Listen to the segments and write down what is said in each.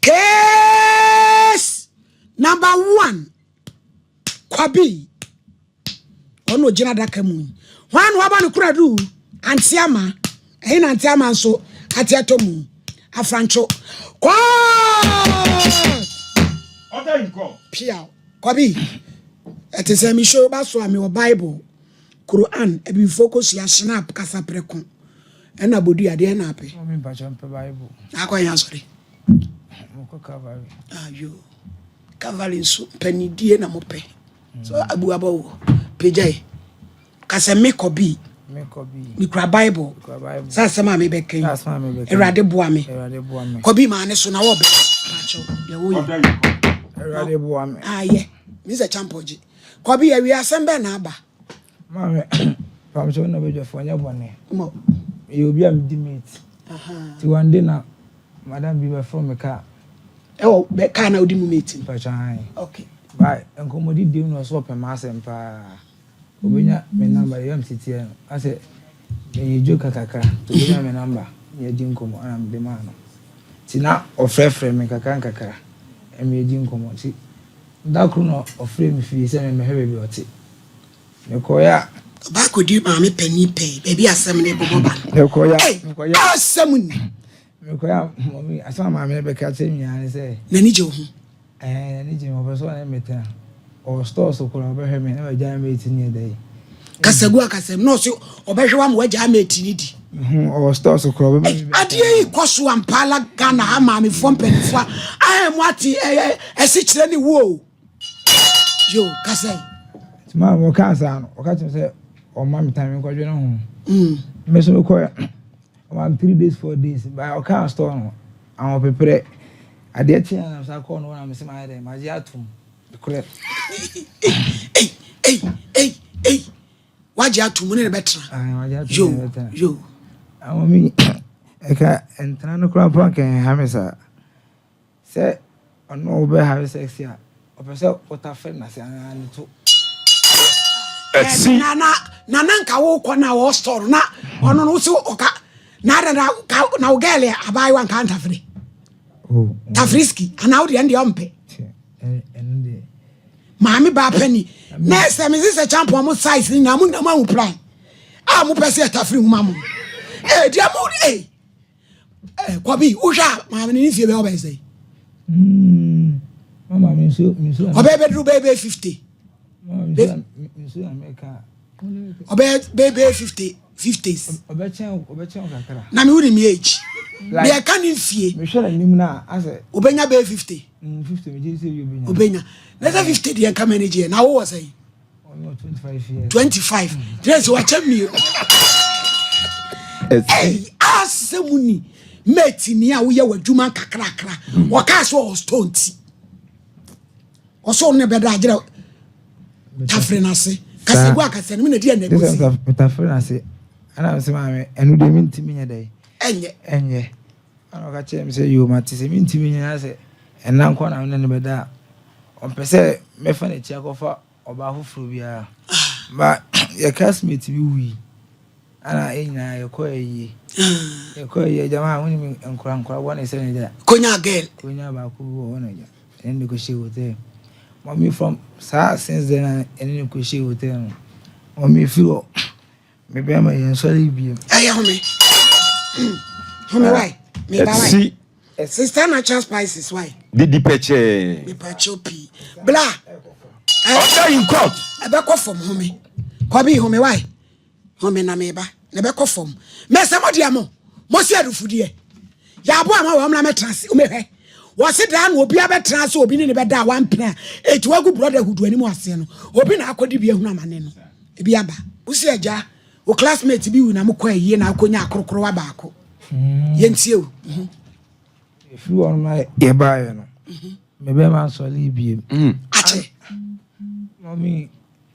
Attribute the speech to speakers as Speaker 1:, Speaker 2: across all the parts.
Speaker 1: Case number one, Kwabi, ɔno ogyina adaka mu yi. Hwan na wabɔ ne koradu? Ante Ama. Ɛhe na Ante Ama nso ate atɔ mu? Afrantwo. Kɔɔ!
Speaker 2: Order in court.
Speaker 1: Pia. Kwabi, ɛte sɛ mehyɛ ba so a mewɔ Bible, Quran, abibifoɔ kɔsua, Schnapp, kasaprɛko, ɛna bodua deɛ na apɛ.
Speaker 3: Mami mpakyɛ mpɛ Bible.
Speaker 1: Akɔ yɛn asɔre.
Speaker 3: Mokɔ Calvary.
Speaker 1: Ayo. Calvary nso mpanidie na mopɛ. So abuabɔ wɔ. Pagyae. Kasɛ mekɔ bi.
Speaker 3: Mekɔ bi.
Speaker 1: Mekura Bible.
Speaker 3: Mekura Bible.
Speaker 1: Sɛ asɛm a mebɛka yi.
Speaker 3: Sɛ asɛm a mebɛka yi.
Speaker 1: Awurade boa me.
Speaker 3: Awurade boa me.
Speaker 1: Kɔ bi maa ne so na wɔbɛ. Pakyɛw deɛ woyɛ.
Speaker 2: Order in court.
Speaker 3: Awurade boa me.
Speaker 1: Ayɛ. Mi sɛ champɔgye. Kɔ bi awie asɛm bɛɛ na aba.
Speaker 3: Maame, pamkyɛ na bɛdwafoɔ nyɛ bɔne.
Speaker 1: Mo.
Speaker 3: Meyɛ obi a medi mate. Nti one day na madam bi bɛfrɛ me kaa.
Speaker 1: Ɛwɔ bɛ kaa na wodi mu mate no.
Speaker 3: Mpakyɛ ae.
Speaker 1: Okay.
Speaker 3: Ba nkɔmmɔdi di mu na ɔsɛ ɔpɛ m'asɛm paa. Obenya me number yɛ yam titiɛ no. Asɛ meyɛ joker kakra. Nti obenya me number na yɛdi nkɔmmɔ ɛna mede maa no. Nti na ɔfrɛfrɛ me nkakra nkakra ɛma yɛdi nkɔmmɔ. Nti da koro na ɔfrɛ me fie sɛ memmɛhwɛ baabi a ɔte. Mekɔeɛ a.
Speaker 1: Ɔbaa kɔdi maame panin pɛɛ baabi asɛm no bobɔ ba no.
Speaker 3: Mekɔeɛ a.
Speaker 1: Ei,
Speaker 3: Mekɔeɛ a.
Speaker 1: asɛm ni.
Speaker 3: Mekɔeɛ a mɔmi asɛm a maame no bɛka kyerɛ me nyinaa ne sɛ.
Speaker 1: N'ani gye wo ho.
Speaker 3: Ɛɛ n'ani gye me ho ɔpɛ sɛ ɔne me tena. Ɔwɔ store so koraa ɔbɛhwɛ me na wagyae mate ne ɛda yi.
Speaker 1: Kasagu akasam na ɔse ɔbɛhwɛ wo ama wagyae mate ne di.
Speaker 3: Mehu ɔwɔ store so koraa ɔbɛma
Speaker 1: Ei,
Speaker 3: me bi aka
Speaker 1: adeɛ yi kɔ so ampa ala Ghana ha maamefoɔ mpanimfoɔ a ayɛ mo ate ɛyɛ ɛsekyerɛ ne wo o. Yo, kasa yi.
Speaker 3: Nti maa wɔkaa saa no, ɔka kyerɛ me sɛ ɔmma me time nkɔdwene ho. Me nso mekɔɛ, ɔma me 3 days 4 days, but ɔkaa store no, ahopeprɛ. Adeɛ kyeeɛ na mesan kɔɔ no hɔ na mese mayɛ dɛn, magye atom. Nokorɛ.
Speaker 1: Ei, ei, ei, ei, wagye atom ne ne bɛtena.
Speaker 3: Ae, magye atom
Speaker 1: Yo,
Speaker 3: ne ne bɛtena.
Speaker 1: yo.
Speaker 3: Ama me ɛka ntena no koraa mpo anka ɛnha me saa. Sɛ ɔno wobɛ have sex a, ɔpɛ sɛ wotafere n'ase anaa ne to.
Speaker 2: Ɛsi.
Speaker 1: Na na na na nka wokɔ na wɔ store na ɔno no wosi ɔka na na na ka na wo girl abaayewa nka ntafere.
Speaker 3: Oh,
Speaker 1: Tafiriski anaa wo deɛ ɛno deɛ ɔmpɛ.
Speaker 3: Ɛno deɛ.
Speaker 1: Maame baa pani na ɛsɛ me sɛ champion mo size ni na mo nyina mo ahu plan a mo pɛ sɛ ɛtafere hu ma mo. Eh deɛ mo eh eh Kwabi wohwɛ a maame ne fie bɛ ɔbɛn sɛ.
Speaker 3: Mama mi nso mi nso.
Speaker 1: Ɔbɛyɛ bɛduru bɛyɛ bɛyɛ 50.
Speaker 3: Mama mi nso mi nso na mɛka.
Speaker 1: Ɔbɛyɛ bɛyɛ bɛyɛ 50 50s.
Speaker 3: Ɔbɛkyɛn ɔbɛkyɛn kakra.
Speaker 1: Na me wuni mi age. Me ɛka ne nfie.
Speaker 3: Mehwɛ n'anim na asɛ.
Speaker 1: Obenya bɛyɛ 50.
Speaker 3: 50 mi gye sɛ ebi obenya.
Speaker 1: Obenya. Na sɛ 50 deɛ nka manage yɛ na wowɔ sɛn?
Speaker 3: Ɔno 25 years.
Speaker 1: 25. Kyerɛ sɛ wakyɛ mmienu. Ɛy asɛm ni mate ni a woyɛ w'adwuma nkakrakra. Wɔkaa sɛ ɔwɔ store nti. Ɔsɛ ɔno ne bɛda agyerɛ tafere n'ase. Kasagu akasa no mu na di ɛna ɛkɔsi.
Speaker 3: Metafere n'ase. Ɛna mesɛ maame ɛno deɛ mentumi nyɛ dɛ.
Speaker 1: Ɛnyɛ.
Speaker 3: Ɛnyɛ. Ɛna ɔka kyerɛ me sɛ yoo mate sɛ mentumi nyɛ na sɛ ɛna nkɔ na mene ne bɛda a ɔmpɛ sɛ mɛfa n'akyi akɔfa ɔbaa foforɔ biara. Ba yɛ classmate bi wui. Ɛna yɛn nyinaa yɛkɔ ayie. Yɛkɔ ayie gyama a wonim nkora nkora bɔne sɛ ne gya.
Speaker 1: Konya girl.
Speaker 3: Konya baako bi wɔ hɔ na gya. Ɛne ne kɔhyɛ hotel. Mɔmi from saa since then na ɛne ne kɔhyɛ hotel no. Mɔmi firi hɔ. Me bɛrima yɛn nsɔre biem.
Speaker 1: Ɛyɛ home. Home why? Me ba why?
Speaker 2: Ɛsi.
Speaker 1: Sister Natural Spices why?
Speaker 2: Didi pɛkyɛɛ.
Speaker 1: Me pa kyɛw pii. Bla.
Speaker 2: Order in court.
Speaker 1: Ɛbɛkɔ fam home. Kwabi home why? Home na me ba. Na ɛbɛkɔ fam. Mɛsɛ mo deɛ mo. Mo si adufudeɛ. Yɛabo ama wɔn na mɛtena ase. Mehwɛ. Wɔsi daa na obi abɛtena ase obi ne ne bɛda a wampene a eti wagu brotherhood anim aseɛ no. Obi na akɔdi bi ehunu amane no. Ebi aba. Wosi agya wo classmate bi wu na mo kɔ ayie na akɔnya akorokorowa baako. Yɛntie o.
Speaker 3: Ɛfiri hɔ no na yɛbaeɛ no. Me bɛrima nsɔre biem.
Speaker 1: Akyɛ.
Speaker 3: Mɔmi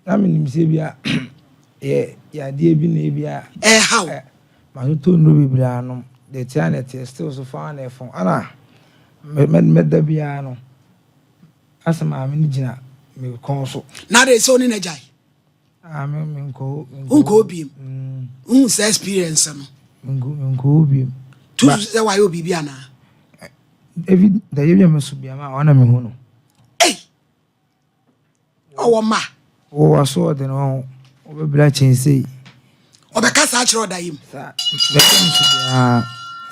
Speaker 3: na menim sɛ bi a yɛ yadeɛ bi na ebi a.
Speaker 1: Ɛhaw.
Speaker 3: Matotɔ nnuro bebree anom. Deɛ tia na ɛteɛ still so fa na ɛfɔn. Ana mɛda biara no asɛ maame no gyina me kɔn so.
Speaker 1: Na de sɛ wo ne n'agyae.
Speaker 3: Ah, me menkɔ
Speaker 1: Wonkɔ biem. Wohu sɛ experience no.
Speaker 3: Menkɔ menkɔ biem.
Speaker 1: Tusu sɛ wayɛ obibi anaa?
Speaker 3: Efi daeɛ bi a meso bia ma ɔna mehu no.
Speaker 1: Ei! Ɔwɔ mma.
Speaker 3: Wɔ w'asoɔden ho, wobɛbra kyɛn sei.
Speaker 1: Ɔbɛka saa kyerɛ ɔda yi mu.
Speaker 3: Saa bɛka nso biara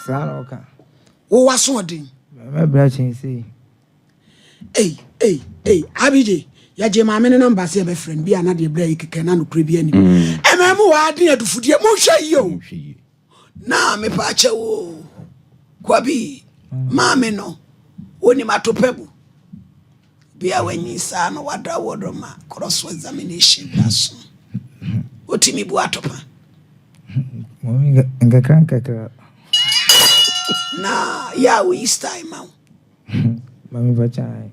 Speaker 3: saa na ɔka.
Speaker 1: Wo w'asoɔden.
Speaker 3: Mɛbra kyɛn sei.
Speaker 1: Ei ei ei Abigye yɛgye maame ne namba sɛ yɛbɛfrɛ no bi a na deɛ berɛ yi kekɛ na nokorɛ bi anim. Ɛmɛ mu wɔ aden adufudeɛ monhwɛ yie o. Na mepa akyɛ wo Kwabi maame no wonim atopɛ bu. Bi a wanyin saa no wada wɔ do ma cross examination da so. Wotumi bu atopa.
Speaker 3: Nkakra nkakra.
Speaker 1: Na yɛ a woyi style ma wo.
Speaker 3: Mami fakyɛ.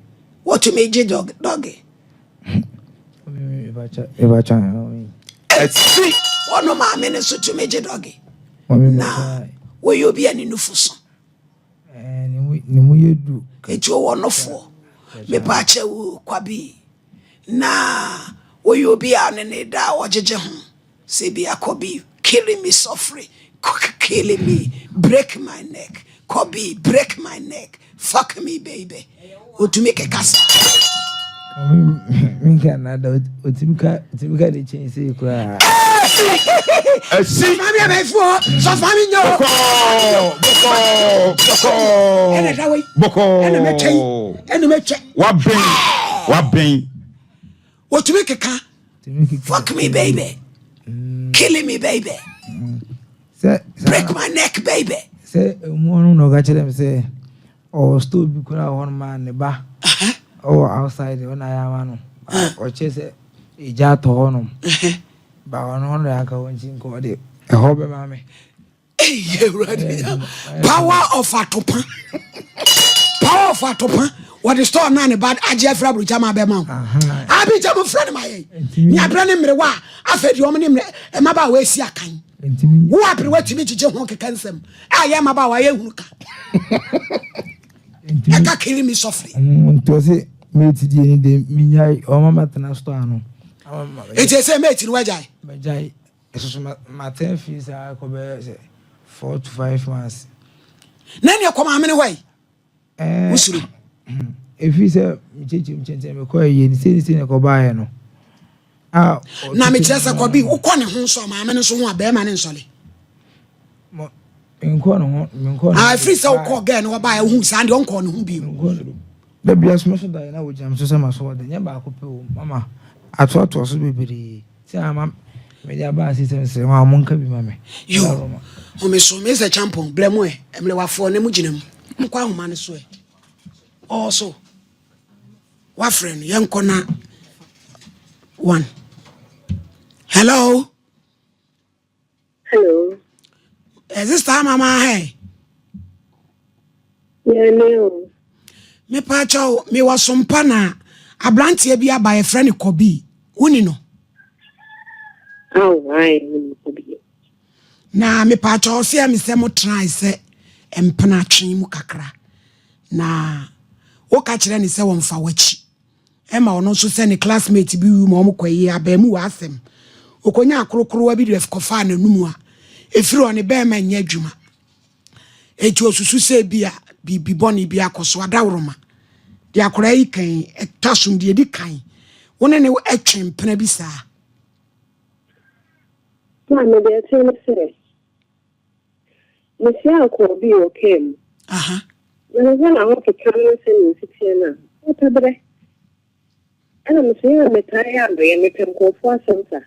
Speaker 1: Wotumi gye dɔge dɔge.
Speaker 3: Mami fakyɛ fakyɛ.
Speaker 2: Ɛsi.
Speaker 1: Wɔn maame no nso tumi gye dɔge. Na wɔyɛ obi a ne nufu so.
Speaker 3: Ne mu yɛ du.
Speaker 1: Eti ɔwɔ nofoɔ. Mepaakyɛ wo kwabi. Na wɔyɛ obi a ne ne da a ɔgyegye ho. Sɛ bi akɔ bi killing me suffering killing me break my neck kɔ bi break my neck fuck me baby. Otumi keka saa.
Speaker 3: Minka nada otumi ka otumi ka de kyɛn sei koraa.
Speaker 2: Ɛsi.
Speaker 1: Maame abɛɛfo sɔfo maame nyɛ o.
Speaker 2: Bɔkɔɔ bɔkɔɔ bɔkɔɔ.
Speaker 1: Ɛna da wei.
Speaker 2: Bɔkɔɔ.
Speaker 1: Ɛna mɛtwa yi ɛna mɛtwa.
Speaker 2: Wabɛn wabɛn.
Speaker 1: Otumi keka. Fuck me baby. Killing me baby. Break my neck baby.
Speaker 3: Sɛ emu ɔno na ɔka kyerɛ mi sɛ ɔwɔ store bi koraa wɔ hɔnom a ne ba ɔwɔ outside ɔna ayɛ ama no ɔkyerɛ sɛ egya atɔ hɔnom ba ɔno ɔno yɛ aka wɔn nti nka ɔde ɛhɔ bɛma me.
Speaker 1: Power of atopa power of atopa wɔde store naa ne ba agye afiri aburokya ma abɛma wo abigya mo frɛ no ma yɛ ne abrɛ ne mmerewa a afei deɛ ɔmo ne mmerɛ mmabaawa esi akan wo aberewa tumi gyegye ho keka nsɛm a yɛ mmabaawa yɛ hunu ka ɛka kiri mi sɔfiri.
Speaker 3: Nti ɔse mate deɛ ni de menyae ɔma matena store ano.
Speaker 1: Nti ɛsɛ mate no wagyae?
Speaker 3: Magyae ɛsoso matena fie saa kɔ bɛyɛ sɛ 4 to 5 months.
Speaker 1: Na ɛneɛ kɔ maame no hɔ yi wosuro?
Speaker 3: Ɛfiri sɛ mekyɛkyɛm kyɛnkyɛn mekɔ ɛyɛ ne sei ne sei na ɛkɔbaeɛ no.
Speaker 1: Na mekyerɛ sɛ kɔbi wokɔ ne ho nso a maame no nso ho a bɛrima ne nsɔle.
Speaker 3: Menkɔ ne ho menkɔ ne ho.
Speaker 1: Ɛfiri sɛ wokɔ gɛɛ no wɔbaeɛ wohu saa deɛ ɔnkɔ ne ho bio.
Speaker 3: Da bia so mɛso daeɛ na wɔgyina me so sɛ maso ɔde nyɛ baako pɛ o mama atoatoa so bebree sɛ ama mede aba ase sɛ mesrɛ mo a monka bi ma me.
Speaker 1: Yo home so me sɛ champon blɛ mu ɛ mmerɛwafoɔ ne mu gyina mu nkɔ ahoma no so ɛ ɔwɔ so wafrɛ no yɛnkɔ na one hello.
Speaker 4: Hello.
Speaker 1: Sister mama hey.
Speaker 4: Yeah, no.
Speaker 1: Me pa kyɛw me wɔ sompa na abranteɛ bi aba yɛfrɛ no Kɔbi woni no.
Speaker 4: Oh, I mean Kɔbi.
Speaker 1: Na me pa kyɛw sɛ me sɛ mo try sɛ mpena twe mu kakra. Na woka kyerɛ ne sɛ wɔmfa w'akyi. Ɛma ɔno nso sɛ ne classmate bi wu ma wɔn kɔ yie abɛɛmu wɔ asɛm. Okonya akorokorowa bi de kɔfaa n'anum a ɛfiri hɔ ne bɛrima nyɛ adwuma. Eti osusu sɛ bi a biribi bɔne bi akɔ so adaworoma. Deɛ akwaraa yi kan ɛtɔ so deɛ edi kan wo ne ne ɛtwe mpena bi saa.
Speaker 4: Maame deɛ ɛteɛ ne sɛ mehyia akɔɔ bi wɔ kaa mu. Na mehwɛ n'ahokeka ne sɛnea osi teɛ no a, ɔpɛ berɛ. Ɛna mese yɛ a metaa yɛ adɔeɛ, mepɛ nkurɔfoɔ asɛm sa.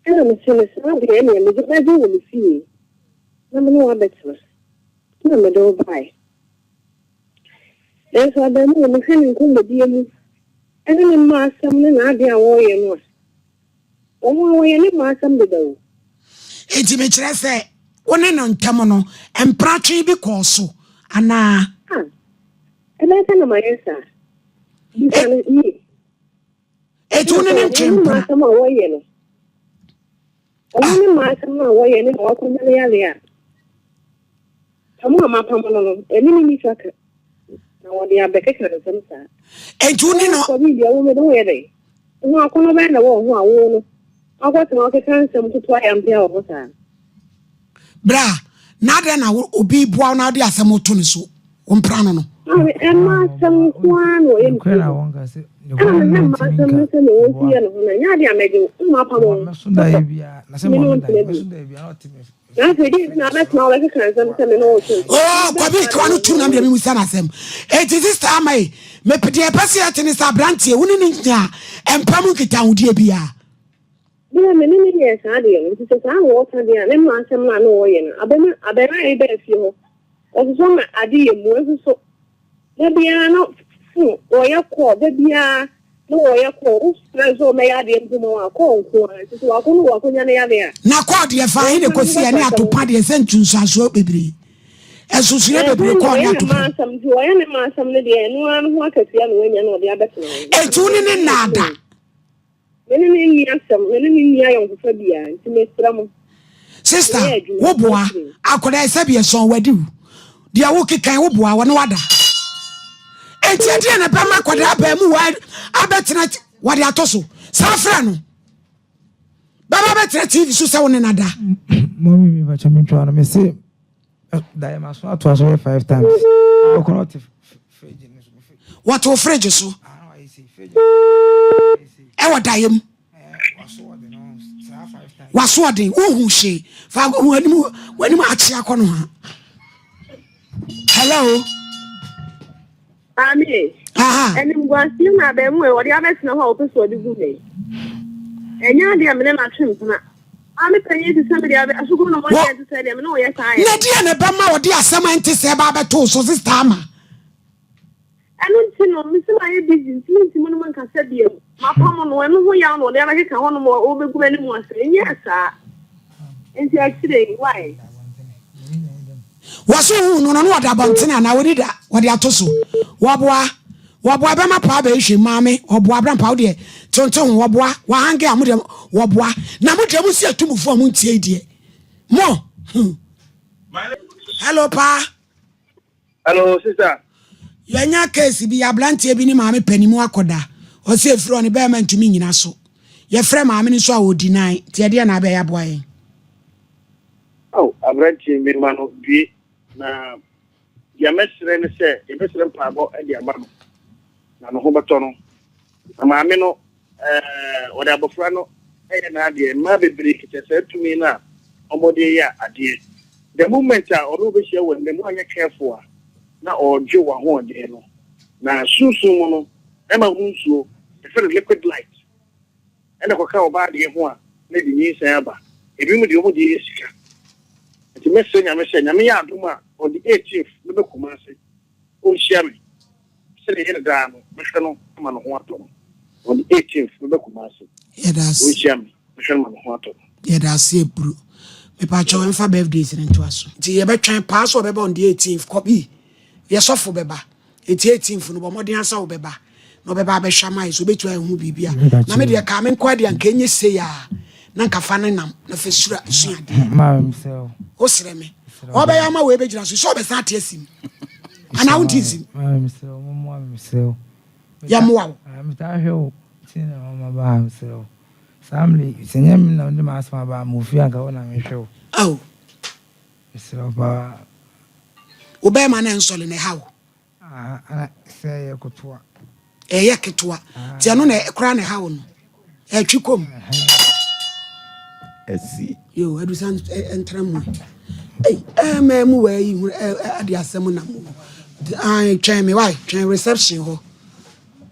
Speaker 4: Ɛna mese no saa deɛ ɛneɛ mede bɛgye wɔ me fie na me ne wo abɛtena. Ɛna mede wo baeɛ. Nanso abarimaa mehwɛ ne nkɔmmɔdie mu ɛne ne mma asɛm ne n'adeɛ a wɔreyɛ no a, wɔn a wɔyɛ ne mma asɛm deda o.
Speaker 1: Enti mekyerɛ sɛ wo ne no ntam no mpratwe bi kɔɔ so anaa?
Speaker 4: Ah, ɛbɛyɛ sɛ na mayɛ saa. Bisa no yie.
Speaker 1: Eti wo ne ne ntwe mpena?
Speaker 4: Asɛm a wɔyɛ no. Ɔno ne mma asɛm a wɔyɛ ne na wakɔnya no yare a. Pam a mapam no no, ɛne ne ni twa ka. Na wɔde abɛkeka nsɛm saa.
Speaker 1: Enti wo ne no.
Speaker 4: Kɔ bi deɛ wo mede woyɛ dɛ. Ho akɔnnɔ bɛn na wɔ ho a wo no. Wakɔtena wakeka nsɛm toto ayampea wɔ ho saa.
Speaker 1: Bra. Na adɛn na obi boa wo na wode asɛm to ne so? Wo mpra no no.
Speaker 4: Maame, ɛmma asɛm nko ara na ɔyɛ ne fie hɔ. Ɛna mehwɛ mma asɛm no sɛnea wɔsi yɛ ne ho no, ɛnyɛ adeɛ a mɛgye wo. Mma apam wo. Kɔ. Me ne wo ntena bio. Na afei deɛ nti na abɛtena hɔ bɛkeka nsɛm sɛ me ne wo retwe mpena?
Speaker 1: Oh, Kwabi, kewa no tum na medeɛ memusa no asɛm. Enti sister ama yi, mepɛ deɛ ɛpɛ sɛ yɛte ne sɛ aberanteɛ, wo ne no nyaa mpa mu nkitahodie biara.
Speaker 4: Berɛ a me ne no yɛɛ saa adeɛ no, nti sɛ saa na wɔka deɛ a, ne mma asɛm no a na wɔyɛ no, abɛma abarimaa yi baa fie hɔ, ɔsosɔ ma ade yɛ mu, nso so da biara na fon wɔyɛ kɔɔ, da biara na wɔyɛ kɔɔ, wofrɛ no sɛ ɔmmɛyɛ adeɛ mpo ma wo a, kɔɔ nko ara, nti sɛ wakɔ no wakɔnya ne yadeɛ a.
Speaker 1: Na kɔɔ deɛ fa he na
Speaker 4: Wɔmfa no
Speaker 1: ɛkɔsi ɛne
Speaker 4: nkɔsrasra
Speaker 1: atopa
Speaker 4: hɔ.
Speaker 1: deɛ sɛ nsunsuansoɔ bebree, nsunsuiɛ
Speaker 4: Ɛɛ,
Speaker 1: bebree
Speaker 4: sɛ
Speaker 1: kɔɔ ne
Speaker 4: ɔyɛ ne
Speaker 1: atopa
Speaker 4: mma
Speaker 1: mu.
Speaker 4: asɛm nti, ɔyɛ ne mma asɛm no deɛ, ɛno ara no ho akatua na wanya na ɔde abɛtena hɔ.
Speaker 1: Enti wo ne ne nnaada.
Speaker 4: Me ne no nni asɛm, me ne no nni ayɔnkofa biara, nti mesrɛ mo,
Speaker 1: Sister,
Speaker 4: meyɛ adwuma,
Speaker 1: wo boa,
Speaker 4: mɛkyerɛ.
Speaker 1: akwadaa yi sɛbi ɛsɔn wadi wo, deɛ wo keka wo boa, wɔne wada. Enti ɛdeɛ na ɛbɛma akwadaa abaamuwa abɛtena wɔde ato so, saa frɛ no, bɛba bɛtena TV so sɛ wo ne no ada.
Speaker 3: Mɔmi mi bàtchɛ mi ntwa no mi se daeɛ ma so atoa so yɛ five times. Ɔkɔ na ɔte fridge no so.
Speaker 1: Wɔte wo fridge so. Ɛwɔ daeɛ mu. Waso ɔden wohu hwee fa w'anim w'anim akye akɔ no ha. Hello.
Speaker 4: Maame, animguaseɛ na abɛɛmoa yi ɔde abɛtena hɔ a ɔpɛ sɛ ɔde gu me. Ɛnyɛ adeɛ a me ne no atwe mpena. Maame panyin te sɛ me deɛ asukuu no mɔdeɛ nte sɛ deɛ me ne ɔyɛ saa yɛ.
Speaker 1: Na deɛ na ɛbɛma ɔde asɛm a ɛnte sɛ ɛba abɛto wo so sista ama.
Speaker 4: Ɛno nti no, mese mayɛ busy nti mentumi ne mo nkasa bio. Mapam no, ɛno ho yaw na ɔde abɛkeka hɔnom a ɔrebɛgu m'anim ase. Ɛnyɛɛ saa. Nti akyire yi, why?
Speaker 1: Wɔse wohu no no na wɔde abɔntene anaa wɔni da wɔde ato so. Wɔboa wɔboa bɛma paa bɛhwehwɛ mu maame wɔboa abrampa wo deɛ tonto ho wɔboa wɔhange a mo deɛ wɔboa na mo deɛ mo si atumufoɔ a mo ntie deɛ mo hmm. Hello paa.
Speaker 5: Hello sister.
Speaker 1: Yɛanya case bi, abranteɛ bi ne maame panimu akɔda. Ɔse ɛfiri hɔ no bɛɛma ntumi nyina so. Yɛfrɛ maame no nso a ɔdi nan, nti ɛdeɛ na abɛyɛ aboa yɛn?
Speaker 5: Ao abranteɛ me ma no due na deɛ mɛsrɛ ne sɛ yɛbɛsrɛ mpaebɔ de ama no na ne ho bɛtɔ no na maame no Ɛɛ, wɔde abɔfra no yɛ n'adeɛ. Mmaa bebree kita saa tumi no a wɔde yɛ adeɛ. The moment a ɔne wo bɛhyia wɔ nna mu anyɛ careful a, na ɔregye w'ahoɔden no. Na sunsum mu no, ɛma ho nsuo, yɛfrɛ no liquid light, ɛna kɔka ɔbaa deɛ ho a, na ɛde nyinsɛn aba. Ebinom deɛ wɔn deɛ yɛ sika. Nti mɛsrɛ Nyame sɛ, Nyame yɛ adom a, on the 18th mɛba Kumasi, ɔnhyia me. Sɛdeɛ ɛyɛ no daa no, mɛhwɛ no ama ne ho atɔ no. On the 18th, mɛba Kumasi.
Speaker 1: Yɛda ase.
Speaker 5: Ɔnhyia me, mɛhwɛ no ma ne ho atɔ no.
Speaker 1: Yɛda ase Eburu. Mepakyɛw ɛmfa birthdays no ntoa so. Nti yɛbɛtwɛn paa sɛ ɔbɛba on the 18th. Kɔbi, yɛ sɔfo bɛba. Nti 18th no bɔ mmɔden ara sɛ wobɛba na ɔbɛba abɛhwɛ ama yɛ sɛ obɛtumi ahu biribi a. Na me deɛ kaa me nkoa deɛ anka ɛnyɛ sei a na nka fa ne nam na fa sura sua adeɛ.
Speaker 3: Maame mesrɛ wo.
Speaker 1: Wosrɛ me. Ɔbɛyɛ ama wei bɛgyina so sɛ ɔbɛsan ate asim. Anaa wonte nsim.
Speaker 3: Maame mesrɛ wo mommoa me mesrɛ wo.
Speaker 1: Yɛmmoa wo.
Speaker 3: Metaa hwɛ wo nti na mama ba ha mesrɛ wo. Saa mmerɛ yi sɛ nyɛ me na mede m'asɛm aba a mewɔ fie anka wo na mehwɛ wo.
Speaker 1: Ao.
Speaker 3: Mesrɛ wo paa.
Speaker 1: Wo bɛɛma no ɛnsɔle na ɛha wo.
Speaker 3: Aha sɛ ɛyɛ kotoa.
Speaker 1: Ɛyɛ ketewa. Nti ɛno na koraa na ɛha wo no. Ɛtwe kɔm.
Speaker 2: Ɛsi.
Speaker 1: Yo, adusa ntra mu. Ei, ɛɛ mɛ mu wɔ ayi hu ɛ ade asɛm na mu. Ai, twɛn me wai, twɛn reception hɔ.